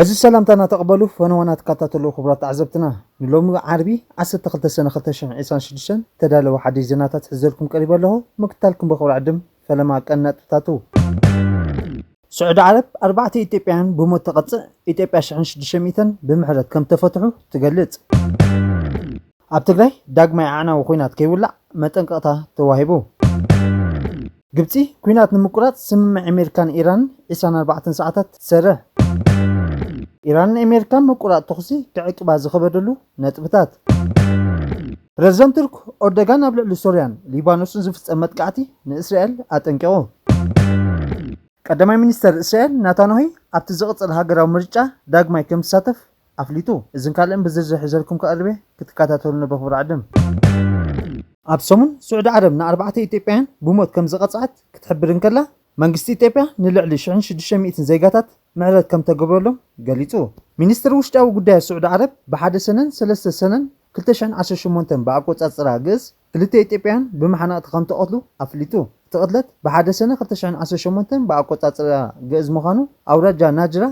እዚ ሰላምታና ተቐበሉ፣ ፈነወና ትከታተሉ ክቡራት ተዓዘብትና። ንሎሚ ዓርቢ ዓሰርተ ክልተ ሰነ ክልተ ሽሕን ዕስራን ሽዱሽተን ተዳለወ ሓድሽ ዜናታት ሒዘልኩም ቀሪበ ኣለኹ። ምክታልኩም ብኽብሪ ዕድም ፈለማ ቀን ነጥብታቱ። ስዑዲ ዓረብ ኣርባዕተ ኢትዮጵያውያን ብሞት ተቐጽዕ፣ ኢትዮጵያ ሽሕን ሽዱሽተ ሚእትን ብምሕረት ከም ተፈትሑ ትገልጽ። ኣብ ትግራይ ዳግማይ ኣዕናዊ ኲናት ከይውላዕ መጠንቀቕታ ተዋሂቡ። ግብጺ ኲናት ንምቁራጽ ስምምዕ ኣሜሪካን ኢራንን ዕስራን ኣርባዕተን ሰዓታት ትሰርሕ። ኢራንን ኣሜሪካን ምቁራጽ ተኹሲ ክዕቅባ ዝኸበደሉ ነጥብታት። ፕረዚደንት ቱርክ ኦርዶጋን ኣብ ልዕሊ ሶርያን ሊባኖስን ዝፍጸም መጥቃዕቲ ንእስራኤል ኣጠንቂቑ። ቀዳማይ ሚኒስተር እስራኤል ናታንያሁ ኣብቲ ዝቕጽል ሃገራዊ ምርጫ ዳግማይ ከም ዝሳተፍ ኣፍሊጡ። እዝን ካልእን ብዝርዝር ሒዘልኩም ክቐርብ እየ፣ ክትከታተሉኒ ብኽብሪ ዕድም። ኣብ ሰሙን ስዑዲ ዓረብ ንኣርባዕተ ኢትዮጵያውያን ብሞት ከም ዝቐጽዐት ክትሕብር እንከላ፣ መንግስቲ ኢትዮጵያ ንልዕሊ ሽሕን ሽዱሽተ ሚእትን ዜጋታት ምሕረት ከም ተገብረሎም ገሊጹ። ሚኒስትሪ ውሽጣዊ ጉዳያት ስዑዲ ዓረብ ብሓደ ሰነን ሰለስተ ሰነን ክልተ ሽሕን ዓሰርተ ሸሞንተን ብኣቆጻጽራ ግእዝ ክልተ ኢትዮጵያውያን ብመሓነቕቲ ከም ተቐትሉ ኣፍሊጡ። እቲ ቅትለት ብሓደ ሰነ ክልተ ሽሕን ዓሰርተ ሸሞንተን ብኣቆጻጽራ ግእዝ ምዃኑ ኣውራጃ ናጅራ፣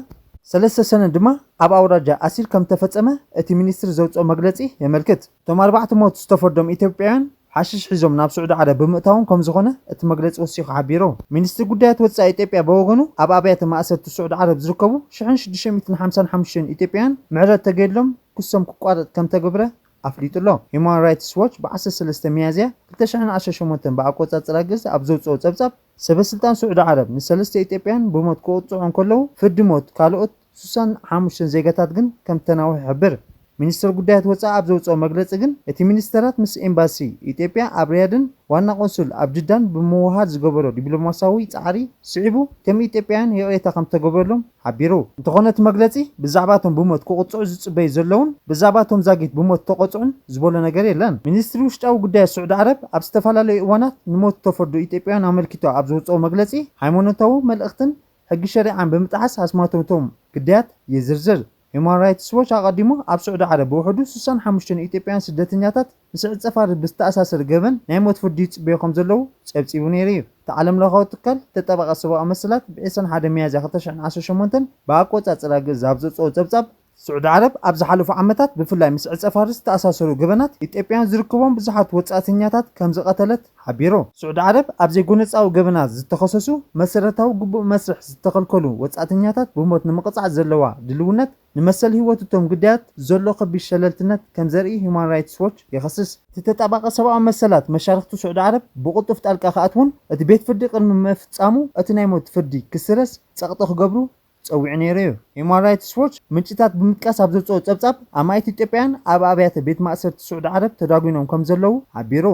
ሰለስተ ሰነ ድማ ኣብ ኣውራጃ ኣሲር ከም ተፈጸመ እቲ ሚኒስትሪ ዘውጽኦ መግለጺ የመልክት። እቶም ኣርባዕተ ሞት ዝተፈርዶም ኢትዮጵያውያን ሓሽሽ ሒዞም ናብ ስዑዲ ዓረብ ብምእታዎም ከም ዝኾነ እቲ መግለጺ ወሲኹ ሓቢሩ። ሚኒስትሪ ጉዳያት ወጻኢ ኢትዮጵያ ብወገኑ ኣብ ኣብያተ ማእሰርቲ ስዑዲ ዓረብ ዝርከቡ ሽሕን ሽዱሽተ ሚእትን ሓምሳን ሓሙሽተን ኢትዮጵያውያን ምሕረት ተገይርሎም ክሶም ክቋረጽ ከም ተገብረ ኣፍሊጡ ኣሎ። ሂውማን ራይትስ ዎች ብ ዓሰርተ ሰለስተ ሚያዝያ ክልተ ሽሕን ዓሰርተ ሸሞንተን ብኣቆጻጽራ ግእዝ ኣብ ዘውጽኦ ጸብጻብ፣ ሰበ ስልጣን ስዑዲ ዓረብ ንሰለስተ ኢትዮጵያን ብሞት ክቕጽዑ እንከለዉ፣ ፍርዲ ሞት ካልኦት ስሳን ሓሙሽተን ዜጋታት ግን ከም ተናውሑ ይሕብር። ሚኒስትር ጉዳያት ወጻኢ ኣብ ዘውጽኦ መግለጺ ግን፣ እቲ ሚኒስተራት ምስ ኤምባሲ ኢትዮጵያ ኣብ ሪያድን ዋና ቆንሱል ኣብ ጅዳን ብምውሃድ ዝገበሮ ዲፕሎማሲያዊ ጻዕሪ ስዒቡ፣ ከም ኢትዮጵያውያን ይቕሬታ ከም ተገበረሎም ሓቢሩ። እንተኾነ እቲ መግለጺ ብዛዕባ እቶም ብሞት ክቕጽዑ ዝጽበዩ ዘለውን ብዛዕባ እቶም ዛጊት ብሞት ተቐጽዑን ዝበሎ ነገር የለን። ሚኒስትሪ ውሽጣዊ ጉዳያት ስዑዲ ዓረብ ኣብ ዝተፈላለዩ እዋናት ንሞት ተፈርዱ ኢትዮጵያውያን ኣመልኪቱ ኣብ ዘውጽኦ መግለጺ፣ ሃይማኖታዊ መልእኽትን ሕጊ ሸሪዓን ብምጥሓስ ኣስማቶም እቶም ግዳያት የዝርዝር። ሂውማን ራይትስ ዎች ኣቐዲሙ ኣብ ስዑዲ ዓረብ ብውሕዱ ስሳን ሓሙሽተን ኢትዮጵያውያን ስደተኛታት ምስ ዕጸፋሪ ብዝተኣሳሰር ገበን ናይ ሞት ፍርዲ ይጽበዩ ከም ዘለዉ ጸብጺቡ ነይሩ እዩ። እቲ ዓለም ለኻዊ ትካል ተጣባቒ ሰብኣዊ መሰላት ብ ዕስራን ሓደን ሚያዝያ ክልተ ሽሕን ዓሰርተ ሸሞንተን ብኣቆጻጽራ ግእዝ ኣብ ዘውጽኦ ጸብጻብ፣ ስዑዲ ዓረብ ኣብ ዝሓለፉ ዓመታት ብፍላይ ምስ ዕጸፋሪ ዝተኣሳሰሩ ገበናት ኢትዮጵያውያን ዝርከቦም ብዙሓት ወጻእተኛታት ከም ዝቐተለት ሓቢሩ። ስዑዲ ዓረብ ኣብ ዘይጎነጻዊ ገበናት ዝተኸሰሱ መሰረታዊ ግቡእ መስርሕ ዝተኸልከሉ ወጻእተኛታት ብሞት ንምቕጻዕ ዘለዋ ድልውነት ንመሰል ህይወት እቶም ግዳያት ዘሎ ከቢድ ሸለልትነት ከም ዘርኢ ሂውማን ራይትስ ዎች ይኸስስ። እቲ ተጣባቒ ሰብኣዊ መሰላት መሻርኽቲ ስዑዲ ዓረብ ብቕልጡፍ ጣልቃ ክኣትዉን እቲ ቤት ፍርዲ ቅድሚ ምፍጻሙ እቲ ናይ ሞት ፍርዲ ክስረዝ ጸቕጢ ክገብሩ ጸዊዑ ነይሩ እዩ። ሂውማን ራይትስ ዎች ምንጭታት ብምጥቃስ ኣብ ዘውጽኦ ጸብጻብ፣ ኣማኢት ኢትዮጵያውያን ኣብ ኣብያተ ቤት ማእሰርቲ ስዑዲ ዓረብ ተዳጒኖም ከም ዘለዉ ሓቢሩ።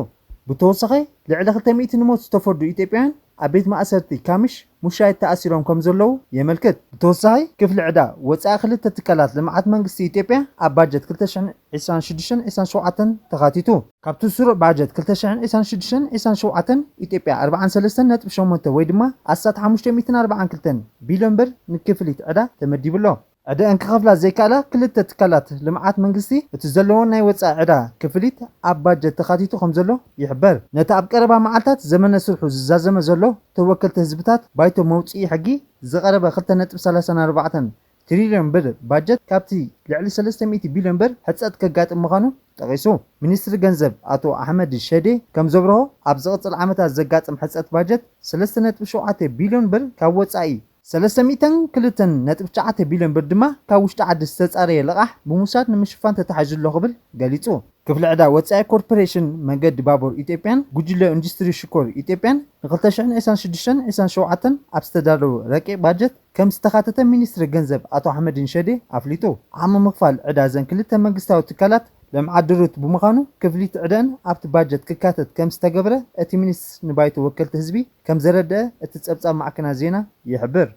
ብተወሳኺ፣ ልዕሊ ክልተ ሚእቲ ንሞት ዝተፈርዱ ኢትዮጵያውያን ኣብ ቤት ማእሰርቲ ካምሽ ሙሻይት ተኣሲሮም ከም ዘለዉ የመልክት። ብተወሳኺ፣ ክፍሊ ዕዳ ወጻኢ ክልተ ትካላት ልምዓት መንግስቲ ኢትዮጵያ ኣብ ባጀት ክልተ ሽሕን ዕስራን ሽዱሽተን ዕስራን ሸውዓተን ተኻቲቱ። ካብቲ ስሩዕ ባጀት ክልተ ሽሕን ዕስራን ሽዱሽተን ዕስራን ሸውዓተን፣ ኢትዮጵያ ኣርባዓን ሰለስተን ነጥቢ ሸሞንተ ወይ ድማ ኣስታት ሓሙሽተ ሚእትን ኣርባዓን ክልተን ቢልዮን ብር ንክፍሊት ዕዳ ተመዲቡ ኣሎ። ዕዳኣን ክኸፍላ ዘይከኣላ ክልተ ትካላት ልምዓት መንግስቲ፣ እቲ ዘለወን ናይ ወጻኢ ዕዳ ክፍሊት ኣብ ባጀት ተኻቲቱ ከም ዘሎ ይሕበር። ነቲ ኣብ ቀረባ መዓልታት ዘመነ ስርሑ ዝዛዘመ ዘሎ ተወከልቲ ህዝብታት ባይቶ መውጽኢ ሕጊ ዝቐረበ ክልተ ነጥቢ ሰላሳን ኣርባዕተን ትሪልዮን ብር ባጀት፣ ካብቲ ልዕሊ ሰለስተ ሚእቲ ቢልዮን ብር ሕጸት ከጋጥም ምዃኑ ጠቒሱ። ሚኒስትሪ ገንዘብ ኣቶ ኣሕመድ ሸዴ ከም ዘብርሆ፣ ኣብ ዝቕጽል ዓመታት ዘጋጥም ሕጸት ባጀት ሰለስተ ነጥቢ ሸውዓተ ቢልዮን ብር ካብ ወጻኢ፣ ሰለስተ ሚእትን ክልተን ነጥቢ ትሽዓተ ቢልዮን ብር ድማ ካብ ውሽጢ ዓዲ ዝተጻረየ ልቓሕ ብምውሳድ ንምሽፋን ተታሒዙ ኣሎ ክብል ገሊጹ። ክፍሊ ዕዳ ወጻኢ ኮርፖሬሽን መንገዲ ባቡር ኢትዮጵያን ጉጅለ ኢንዱስትሪ ሽኮር ኢትዮጵያን ንክልተ ሽሕን ዕስራን ሽዱሽተን ዕስራን ሸውዓተን ኣብ ዝተዳለወ ረቂቕ ባጀት ከም ዝተኻተተ ሚኒስትሪ ገንዘብ ኣቶ ኣሕመዲን ሸዴ ኣፍሊጡ። ዓቕሚ ምኽፋል ዕዳ እዘን ክልተ መንግስታዊ ትካላት ልምዓት ድሩት ብምዃኑ፣ ክፍሊት ዕደን ኣብቲ ባጀት ክካተት ከም ዝተገብረ እቲ ሚኒስትር ንባይቶ ወከልቲ ህዝቢ ከም ዘረደአ እቲ ጸብጻብ ማዕከናት ዜና ይሕብር።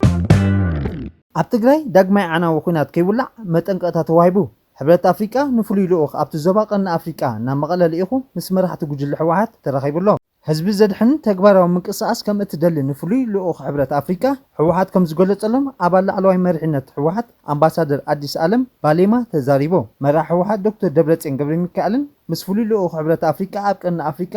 ኣብ ትግራይ ዳግማይ ኣዕናዊ ኲናት ከይውላዕ መጠንቀቕታ ተዋሂቡ። ሕብረት ኣፍሪቃ ንፍሉይ ልኡኽ ኣብቲ ዞባ ቀርኒ ኣፍሪቃ ናብ መቐለ ልኢኹ ምስ መራሕቲ ጉጅለ ህወሓት ተራኺቡ ኣሎ። ህዝቢ ዘድሕን ተግባራዊ ምንቅስቓስ ከም እትደሊ ንፍሉይ ልኡኽ ሕብረት ኣፍሪቃ ህወሓት ከም ዝገለጸሎም ኣባል ላዕለዋይ መሪሕነት ህወሓት ኣምባሳደር ኣዲስ ኣለም ባሌማ ተዛሪቡ። መራሒ ህወሓት ዶክተር ደብረጽዮን ገብረ ሚካኤልን ምስ ፍሉይ ልኡኽ ሕብረት ኣፍሪቃ ኣብ ቀርኒ ኣፍሪቃ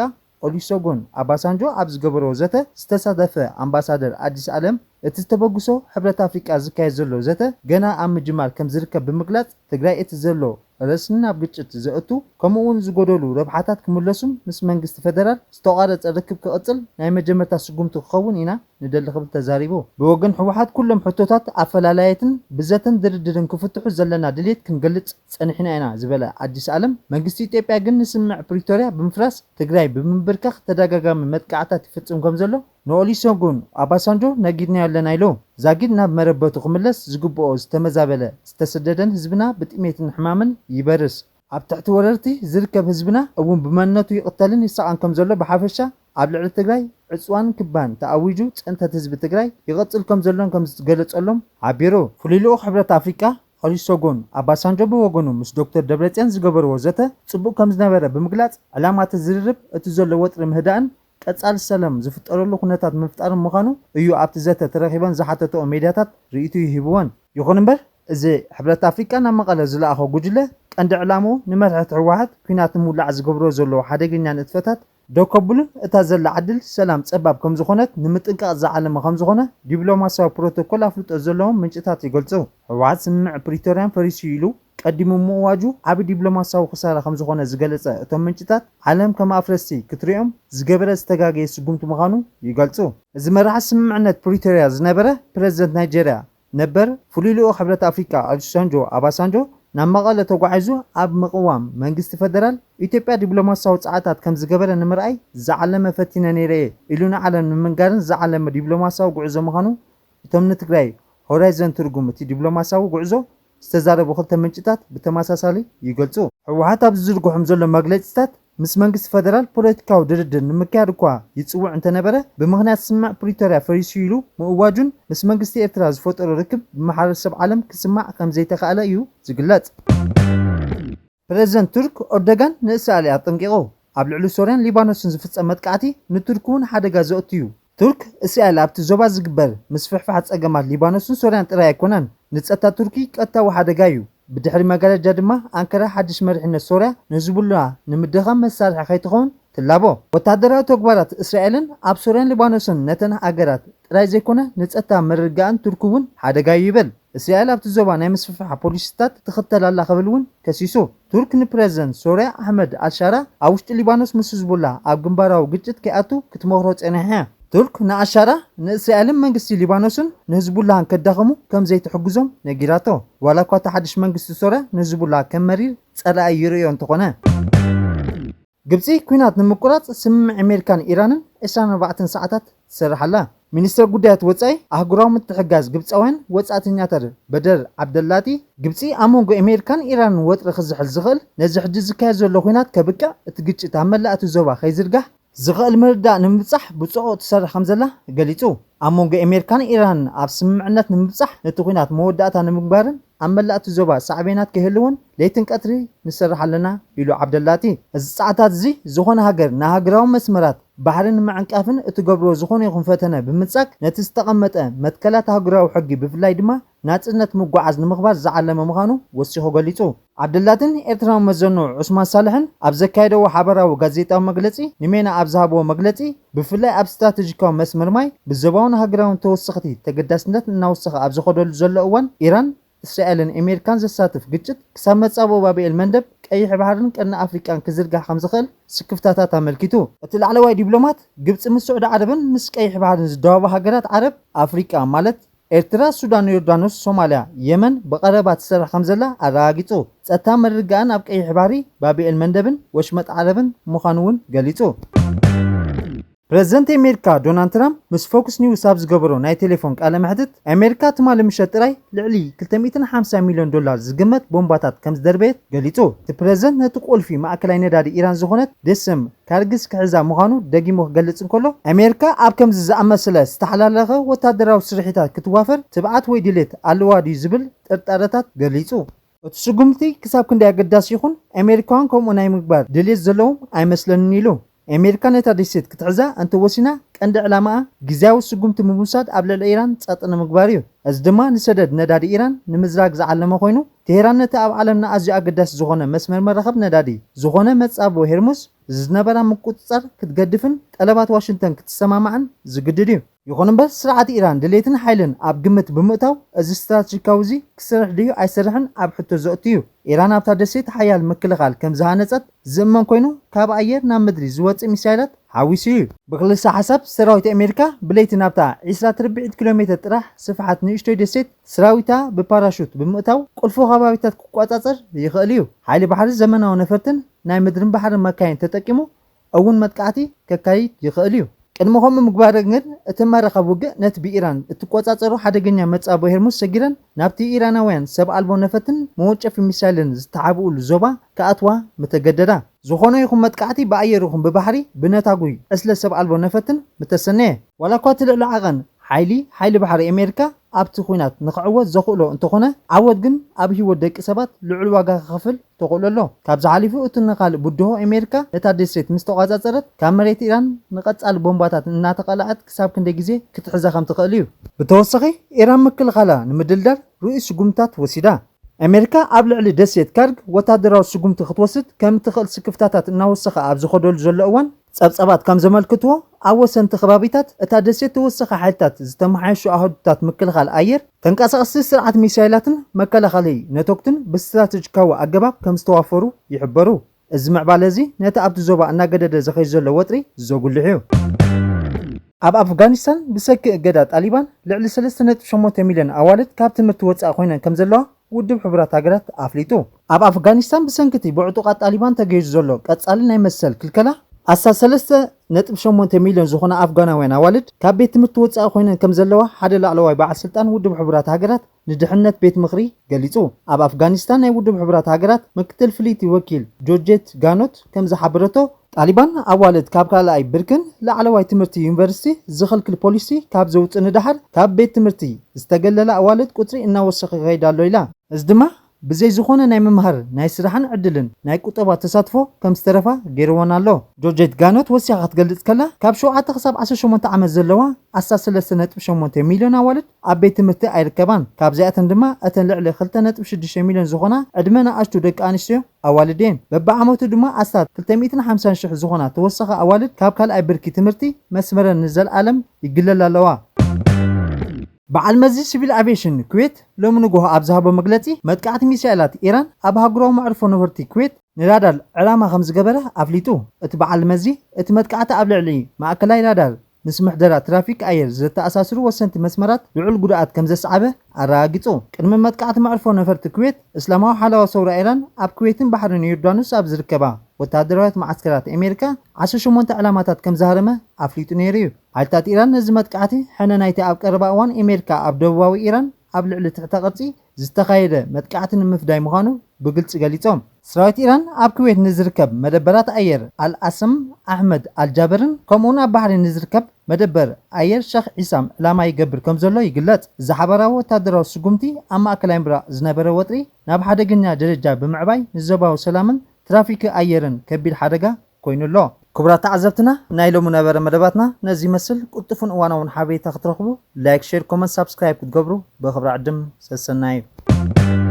ኦሉሰጎን ኣባሳንጆ ኣብ ዝገበሮ ዘተ ዝተሳተፈ ኣምባሳደር ኣዲስ ኣለም፣ እቲ ተበግሶ ሕብረት ኣፍሪቃ ዝካየድ ዘሎ ዘተ ገና ኣብ ምጅማር ከም ዝርከብ ብምግላጽ፣ ትግራይ እቲ ዘሎ ረስኒ ናብ ግጭት ዘእቱ፣ ከምኡ እውን ዝጎደሉ ረብሓታት ክምለሱን ምስ መንግስቲ ፈደራል ዝተቋረጸ ርክብ ክቕጽል ናይ መጀመርታ ስጉምቲ ክኸውን ኢና ንደሊ ክብል ተዛሪቡ። ብወገን ህወሓት ኩሎም ሕቶታት ኣፈላላየትን ብዘተን ድርድርን ክፍትሑ ዘለና ድሌት ክንገልጽ ጸኒሕና ኢና ዝበለ ኣዲስ ኣለም፣ መንግስቲ ኢትዮጵያ ግን ንስምምዕ ፕሪቶርያ ብምፍራስ ትግራይ ብምንብርካኽ ተደጋጋሚ መጥቃዕታት ይፍጽም ከም ዘሎ ንኦሊሶንጎን ኣባሳንጆ ነጊርናዮ ኣለና ኢሉ። ዛጊድ ናብ መረበቱ ክምለስ ዝግብኦ ዝተመዛበለ ዝተሰደደን ህዝብና ብጥሜትን ሕማምን ይበርስ። ኣብ ትሕቲ ወረርቲ ዝርከብ ህዝብና እውን ብመንነቱ ይቕተልን ይሳቐን ከም ዘሎ ብሓፈሻ ኣብ ልዕሊ ትግራይ ዕፅዋን ክባን ተኣዊጁ ፅንተት ህዝቢ ትግራይ ይቐፅል ከም ዘሎን ከም ዝገለጸሎም ሓቢሩ። ፍሉይ ልኡኽ ሕብረት ኣፍሪቃ ኦሉሰጎን ኣባሳንጆ ብወገኑ ምስ ዶክተር ደብረጽዮን ዝገበርዎ ዘተ ጽቡቕ ከም ዝነበረ ብምግላጽ፣ ዕላማ እቲ ዝርርብ እቲ ዘሎ ወጥሪ ምህዳእን ቀጻሊ ሰላም ዝፍጠረሉ ኩነታት ምፍጣርን ምዃኑ እዩ ኣብቲ ዘተ ተረኺበን ዝሓተተኦ ሜድያታት ርእይትኡ ሂብወን። ይኹን እምበር፣ እዚ ሕብረት ኣፍሪቃ ናብ መቐለ ዝለኣኾ ጉጅለ ቀንዲ ዕላምኡ ንመርሕቲ ህወሓት ኲናት ንምውላዕ ዝገብርዎ ዘለዉ ሓደገኛ ንጥፈታት ደው ከብሉን እታ ዘላ ዕድል ሰላም ጸባብ ከም ዝኾነት ንምጥንቃቕ ዝዓለመ ከም ዝኾነ ዲፕሎማስያዊ ፕሮቶኮል ኣፍልጦ ዘለዎም ምንጭታት ይገልጹ። ህወሓት ስምምዕ ፕሪቶርያን ፈሪሱ ኢሉ ቀዲሙ ምእዋጁ ዓቢ ዲፕሎማስያዊ ክሳራ ከም ዝኾነ ዝገለጸ እቶም ምንጭታት፣ ዓለም ከም ኣፍረስቲ ክትሪኦም ዝገበረ ዝተጋገየ ስጉምቲ ምዃኑ ይገልጹ። እዚ መራሒ ስምምዕነት ፕሪቶርያ ዝነበረ ፕረዚደንት ናይጀርያ ነበር ፍሉይ ልኡኽ ሕብረት ኣፍሪቃ ኦሉሰንጆ ኣባሳንጆ ናብ መቐለ ተጓዒዙ ኣብ ምቕዋም መንግስቲ ፈደራል ኢትዮጵያ ዲፕሎማስያዊ ጻዕርታት ከም ዝገበረ ንምርኣይ ዝዓለመ ፈቲነ ነይረ እየ ኢሉ ንዓለም ንምንጋርን ዝዓለመ ዲፕሎማስያዊ ጉዕዞ ምዃኑ እቶም ንትግራይ ሆራይዘን ትርጉም እቲ ዲፕሎማስያዊ ጉዕዞ ዝተዛረቡ ክልተ ምንጭታት ብተመሳሳሊ ይገልጹ። ህወሓት ኣብ ዝዝርግሖም ዘሎ መግለጺታት ምስ መንግስቲ ፈደራል ፖለቲካዊ ድርድር ንምክያድ እኳ ይጽውዕ እንተነበረ፣ ብምኽንያት ስምምዕ ፕሪቶርያ ፈሪሱ ኢሉ ምእዋጁን ምስ መንግስቲ ኤርትራ ዝፈጠሮ ርክብ ብማሕበረሰብ ዓለም ክስማዕ ከም ዘይተኻእለ እዩ ዝግለጽ። ፕረዚደንት ቱርክ ኦርዶጋን ንእስራኤል ኣጠንቂቑ። ኣብ ልዕሊ ሶርያን ሊባኖስን ዝፍጸም መጥቃዕቲ ንቱርክ እውን ሓደጋ ዘእቱ እዩ። ቱርክ፣ እስራኤል ኣብቲ ዞባ ዝግበር ምስፍሕፋሕ ጸገማት ሊባኖስን ሶርያን ጥራይ ኣይኮነን፣ ንጸጥታ ቱርኪ ቀጥታዊ ሓደጋ እዩ። ብድሕሪ መጋረጃ ድማ ኣንካራ ሓድሽ መሪሕነት ሶርያ ንህዝቡላህ ንምድኻም መሳርሒ ከይትኸውን ትላቦ። ወተሃደራዊ ተግባራት እስራኤልን ኣብ ሶርያን ሊባኖስን ነተን ሃገራት ጥራይ ዘይኮነ ንጸጥታ ምርግጋእን ቱርኪ እውን ሓደጋ እዩ ይብል። እስራኤል ኣብቲ ዞባ ናይ ምስፍሕፋሕ ፖሊሲታት ትኽተል ኣላ ክብል እውን ከሲሱ። ቱርክ ንፕረዚደንት ሶርያ ኣሕመድ ኣልሻራ ኣብ ውሽጢ ሊባኖስ ምስ ህዝቡላህ ኣብ ግንባራዊ ግጭት ከይኣቱ ክትመኽሮ ጸኒሓ እያ። ቱርክ ንኣልሻራ ንእስራኤልን መንግስቲ ሊባኖስን ንህዝቡላህን ከዳኸሙ ከም ዘይትሕግዞም ነጊራቶ። ዋላ እኳ እቲ ሓድሽ መንግስቲ ሶርያ ንህዝቡላህ ከም መሪር ጸላኢ ይርእዮ እንተኾነ። ግብጺ ኲናት ንምቁራጽ ስምምዕ ኣሜሪካን ኢራንን ዕስራን ኣርባዕተን ሰዓታት ትሰርሕ ኣላ። ሚኒስተር ጉዳያት ወጻኢ ኣህጉራዊ ምትሕግጋዝ ግብጻውያን ወጻእተኛታት በደር ዓብደላቲ፣ ግብጺ ኣብ መንጎ ኣሜሪካን ኢራንን ወጥሪ ክዝሕል ዝኽእል፣ ነዚ ሕጂ ዝካየድ ዘሎ ኲናት ከብቅዕ፣ እቲ ግጭት ኣብ መላእ እቲ ዞባ ከይዝርጋሕ ዝኽእል ምርድዳእ ንምብጻሕ ብጽዑቕ ትሰርሕ ከም ዘላ ገሊጹ። ኣብ መንጎ ኣሜሪካን ኢራንን ኣብ ስምምዕነት ንምብጻሕ፣ ነቲ ኲናት መወዳእታ ንምግባርን ኣብ መላእ እቲ ዞባ ሳዕቤናት ከይህልውን ለይትን ቀትሪ ንሰርሕ ኣለና ኢሉ ዓብደላቲ። እዚ ጸዓታት እዚ ዝኾነ ሃገር ንሃገራዊ መስመራት ባሕሪ ንምዕንቃፍን እትገብሮ ዝኾነ ይኹን ፈተነ ብምንጻግ ነቲ ዝተቐመጠ መትከላት ሃገራዊ ሕጊ ብፍላይ ድማ ናጽነት ምጉዓዝ ንምኽባር ዝዓለመ ምዃኑ ወሲኹ ገሊጹ። ዓብደላትን ኤርትራዊ መዘኑ ዑስማን ሳልሕን ኣብ ዘካየደዎ ሓበራዊ ጋዜጣዊ መግለጺ ንሜና ኣብ ዝሃብዎ መግለጺ ብፍላይ ኣብ ስትራተጂካዊ መስመር ማይ ብዞባውን ሃገራውን ተወሰኽቲ ተገዳስነት እናወሰኸ ኣብ ዝኸደሉ ዘሎ እዋን ኢራን እስራኤልን ኣሜሪካን ዘሳትፍ ግጭት ክሳብ መጻብኦ ባብኤል መንደብ ቀይሕ ባሕርን ቀርኒ ኣፍሪቃን ክዝርጋሕ ከም ዝኽእል ስክፍታታት ኣመልኪቱ። እቲ ላዕለዋይ ዲፕሎማት ግብጺ ምስ ስዑዲ ዓረብን ምስ ቀይሕ ባሕርን ዝደባቡ ሃገራት ዓረብ ኣፍሪቃ ማለት ኤርትራ፣ ሱዳን፣ ዮርዳኖስ፣ ሶማልያ፣ የመን ብቐረባ ትሰርሕ ከም ዘላ ኣረጋጊጹ። ጸጥታ ምርግጋእን ኣብ ቀይሕ ባሕሪ ባብኤል መንደብን ወሽመጥ ዓረብን ምዃኑ እውን ገሊጹ። ፕረዚደንት ኣሜሪካ ዶናልድ ትራምፕ ምስ ፎክስ ኒውስ ኣብ ዝገበሮ ናይ ቴሌፎን ቃለ መሕትት፣ ኣሜሪካ ትማሊ ምሸት ጥራይ ልዕሊ ክልተ ሚእትን ሓምሳን ሚልዮን ዶላር ዝግመት ቦምባታት ከም ዝደርበየት ገሊጹ። እቲ ፕረዚደንት ነቲ ቁልፊ ማእከላይ ነዳዲ ኢራን ዝኾነት ደሰም ካርግስ ክሕዛ ምዃኑ ደጊሙ ክገልጽ እንከሎ፣ ኣሜሪካ ኣብ ከምዚ ዝኣመሰለ ዝተሓላለኸ ወታደራዊ ስርሒታት ክትዋፈር ትብዓት ወይ ድሌት ኣለዋ ድዩ ዝብል ጥርጣረታት ገሊጹ። እቲ ስጉምቲ ክሳብ ክንደይ ኣገዳሲ ይኹን ኣሜሪካውያን ከምኡ ናይ ምግባር ድሌት ዘለዎም ኣይመስለንን ኢሉ። ኣሜሪካ ነታ ደሴት ክትሕዛ እንተወሲና ቀንዲ ዕላማኣ ግዝያዊ ስጉምቲ ብምውሳድ ኣብ ልዕሊ ኢራን ጸጥ ንምግባር እዩ። እዚ ድማ ንሰደድ ነዳዲ ኢራን ንምዝራግ ዝዓለመ ኮይኑ፣ ቴሄራን ነቲ ኣብ ዓለምና ኣዝዩ ኣገዳሲ ዝኾነ መስመር መራኸብ ነዳዲ ዝኾነ መጻብቦ ሄርሙዝ ዝነበራ ምቁጽጻር ክትገድፍን ጠለባት ዋሽንግተን ክትሰማማዕን ዝግድድ እዩ። ይኹን እምበር፣ ስርዓት ኢራን ድሌትን ሓይልን ኣብ ግምት ብምእታው፣ እዚ ስትራተጂካዊ እዚ ክሰርሕ ድዩ ኣይሰርሕን ኣብ ሕቶ ዘእቱ እዩ። ኢራን ኣብታ ደሴት ሓያል ምክልኻል ከም ዝሃነጸት ዝእመን ኮይኑ፣ ካብ ኣየር ናብ ምድሪ ዝወጽእ ሚሳይላት ሓዊሱ እዩ። ብክልሰ ሓሳብ፣ ሰራዊት ኣሜሪካ ብለይቲ ናብታ ዕስራ ትርብዒት ኪሎ ሜትር ጥራሕ ስፍሓት ንእሽቶይ ደሴት ሰራዊታ ብፓራሹት ብምእታው፣ ቁልፉ ከባቢታት ክቆጻጸር ይኽእል እዩ። ሓይሊ ባሕሪ ዘመናዊ ነፈርትን ናይ ምድርን ባሕርን መካይን ተጠቂሙ እውን መጥቃዕቲ ከካይድ ይኽእል እዩ። ቅድሚ ከምኡ ምግባር ግን፣ እቲ መራኸብ ውግእ ነቲ ብኢራን እትቆጻጸሩ ሓደገኛ መጻብቦ ሄርሙዝ ሰጊረን ናብቲ ኢራናውያን ሰብ ኣልቦ ነፈርትን መወንጨፊ ሚሳይልን ዝተሓብኡሉ ዞባ ክኣትዋ ምተገደዳ። ዝኾነ ይኹን መጥቃዕቲ ብኣየር ይኹን ብባሕሪ ብነታጒ ዕስለ ሰብ ኣልቦ ነፈርትን ምተሰነየ። ዋላ እኳ እቲ ልዕሊ ዓቐን ሓይሊ፣ ሓይሊ ባሕሪ ኣሜሪካ ኣብቲ ኲናት ንኽዕወት ዘኽእሎ እንተኾነ፣ ዓወት ግን ኣብ ህይወት ደቂ ሰባት ልዑል ዋጋ ክኸፍል ተኽእሎ ኣሎ። ካብዚ ሓሊፉ፣ እቲ ንኻልእ ብድሆ ኣሜሪካ ነታ ደሴት ምስ ተቖጻጸረት፣ ካብ መሬት ኢራን ንቐጻሊ ቦምባታት እናተቐልዐት ክሳብ ክንደይ ግዜ ክትሕዛ ከም ትኽእል እዩ። ብተወሳኺ፣ ኢራን ምክልኻላ ንምድልዳል ርኡይ ስጉምትታት ወሲዳ። ኣሜሪካ ኣብ ልዕሊ ደሴት ካርግ ወታደራዊ ስጉምቲ ክትወስድ ከም እትኽእል ስክፍታታት እናወሰኸ ኣብ ዝኸደሉ ዘሎ እዋን፣ ጸብጻባት ከም ዘመልክትዎ፣ ኣብ ወሰንቲ ከባቢታት እታ ደሴት ተወሳኺ ሓይልታት ዝተመሓየሹ ኣሃዱታት ምክልኻል ኣየር፣ ተንቀሳቐስቲ ስርዓት ሚሳይላትን መከላኸሊ ነቶክትን ብስትራተጂካዊ ኣገባብ ከም ዝተዋፈሩ ይሕበሩ። እዚ ምዕባለ እዚ ነቲ ኣብቲ ዞባ እናገደደ ዝኸይድ ዘሎ ወጥሪ ዘጉልሕ እዩ። ኣብ ኣፍጋኒስታን ብሰኪ እገዳ ጣሊባን ልዕሊ ሰለስተ ነጥቢ ሸሞንተ ሚልዮን ኣዋልድ ካብ ትምህርቲ ወጻኢ ኮይነን ከም ዘለዋ ውድብ ሕቡራት ሃገራት ኣፍሊጡ። ኣብ ኣፍጋኒስታን ብሰንኪ እቲ ብዕጡቓት ጣሊባን ተገይሩ ዘሎ ቀጻሊ ናይ መሰል ክልከላ፣ ኣስታት ሰለስተ ነጥቢ ሸሞንተ ሚልዮን ዝኾና ኣፍጋናውያን ኣዋልድ ካብ ቤት ትምህርቲ ወጻኢ ኮይነን ከም ዘለዋ ሓደ ላዕለዋይ በዓል ስልጣን ውድብ ሕቡራት ሃገራት ንድሕነት ቤት ምኽሪ ገሊጹ። ኣብ ኣፍጋኒስታን ናይ ውድብ ሕቡራት ሃገራት ምክትል ፍልይቲ ወኪል ጆርጀት ጋኖት ከም ዝሓበረቶ፣ ጣሊባን ኣዋልድ ካብ ካልኣይ ብርክን ላዕለዋይ ትምህርቲ ዩኒቨርሲቲ ዝኽልክል ፖሊሲ ካብ ዘውጽእ ንደሓር፣ ካብ ቤት ትምህርቲ ዝተገለላ ኣዋልድ ቁጽሪ እናወሰኸ ይኸይድ ኣሎ ኢላ። እዚ ድማ ብዘይ ዝኾነ ናይ ምምሃር፣ ናይ ስራሕን ዕድልን ናይ ቁጠባ ተሳትፎ ከም ዝተረፋ ገይርወን ኣሎ። ጆርጀት ጋኖት ወሲኻ ክትገልጽ ከላ፣ ካብ ሸውዓተ ክሳብ ዓሰርተ ሸሞንተ ዓመት ዘለዋ ኣስታት ሰለስተ ነጥቢ ሸሞንተ ሚልዮን ኣዋልድ ኣብ ቤት ትምህርቲ ኣይርከባን። ካብዚኣተን ድማ እተን ልዕሊ ክልተ ነጥቢ ሽዱሽተ ሚልዮን ዝኾና ዕድመ ንኣሽቱ ደቂ ኣንስትዮ ኣዋልድ እየን። በብዓመቱ ድማ ኣስታት ክልተ ሚእትን ሓምሳን ሽሕ ዝኾና ተወሳኺ ኣዋልድ ካብ ካልኣይ ብርኪ ትምህርቲ መስመረን ንዘለኣለም ይግለላ ኣለዋ። በዓል መዚ ሲቪል ኣቪዬሽን ኩዌት ሎሚ ንግሆ ኣብ ዝሃቦ መግለጺ፣ መጥቃዕቲ ሚሳኤላት ኢራን ኣብ ሃገራዊ መዕርፎ ነፈርቲ ኩዌት ንራዳር ዕላማ ከም ዝገበረ ኣፍሊጡ። እቲ በዓል መዚ፣ እቲ መጥቃዕቲ ኣብ ልዕሊ ማእከላይ ራዳር ምስ ምሕደራ ትራፊክ ኣየር ዘተኣሳስሩ ወሰንቲ መስመራት ልዑል ጉድኣት ከም ዘስዓበ ኣረጋጊጹ። ቅድሚ መጥቃዕቲ መዕርፎ ነፈርቲ ኩዌት፣ እስላማዊ ሓለዋ ሰውራ ኢራን ኣብ ኩዌትን ባሕርን ዮርዳኖስ ኣብ ዝርከባ ወተሃደራውያን መዓስከራት ኣሜሪካ ዓሰርተ ሸሞንተ ዕላማታት ከም ዝሃረመ ኣፍሊጡ ነይሩ እዩ። ሓይልታት ኢራን ነዚ መጥቃዕቲ ሕነ ናይቲ ኣብ ቀረባ እዋን ኣሜሪካ ኣብ ደቡባዊ ኢራን ኣብ ልዕሊ ትሕተ ቅርጺ ዝተኻየደ መጥቃዕቲ ንምፍዳይ ምዃኑ ብግልጺ ገሊጾም። ሰራዊት ኢራን ኣብ ኩዌት ንዝርከብ መደበራት ኣየር ኣልኣሰም ኣሕመድ ኣልጃበርን ከምኡውን ኣብ ባሕሬን ንዝርከብ መደበር ኣየር ሸኽ ዒሳም ዕላማ ይገብር ከም ዘሎ ይግለጽ። እዚ ሓባራዊ ወታደራዊ ስጉምቲ ኣብ ማእከላይ ምብራቕ ዝነበረ ወጥሪ ናብ ሓደገኛ ደረጃ ብምዕባይ ንዞባዊ ሰላምን ትራፊክ ኣየርን ከቢድ ሓደጋ ኮይኑ ኣሎ። ክቡራት ተዓዘብትና፣ ናይ ሎሚ ነበረ መደባትና ነዚ ይመስል። ቅልጡፍን እዋናውን ሓበሬታ ክትረኽቡ ላይክ፣ ሼር፣ ኮመንት፣ ሳብስክራይብ ክትገብሩ ብኽብሪ ዕድም። ሰሰናዩ።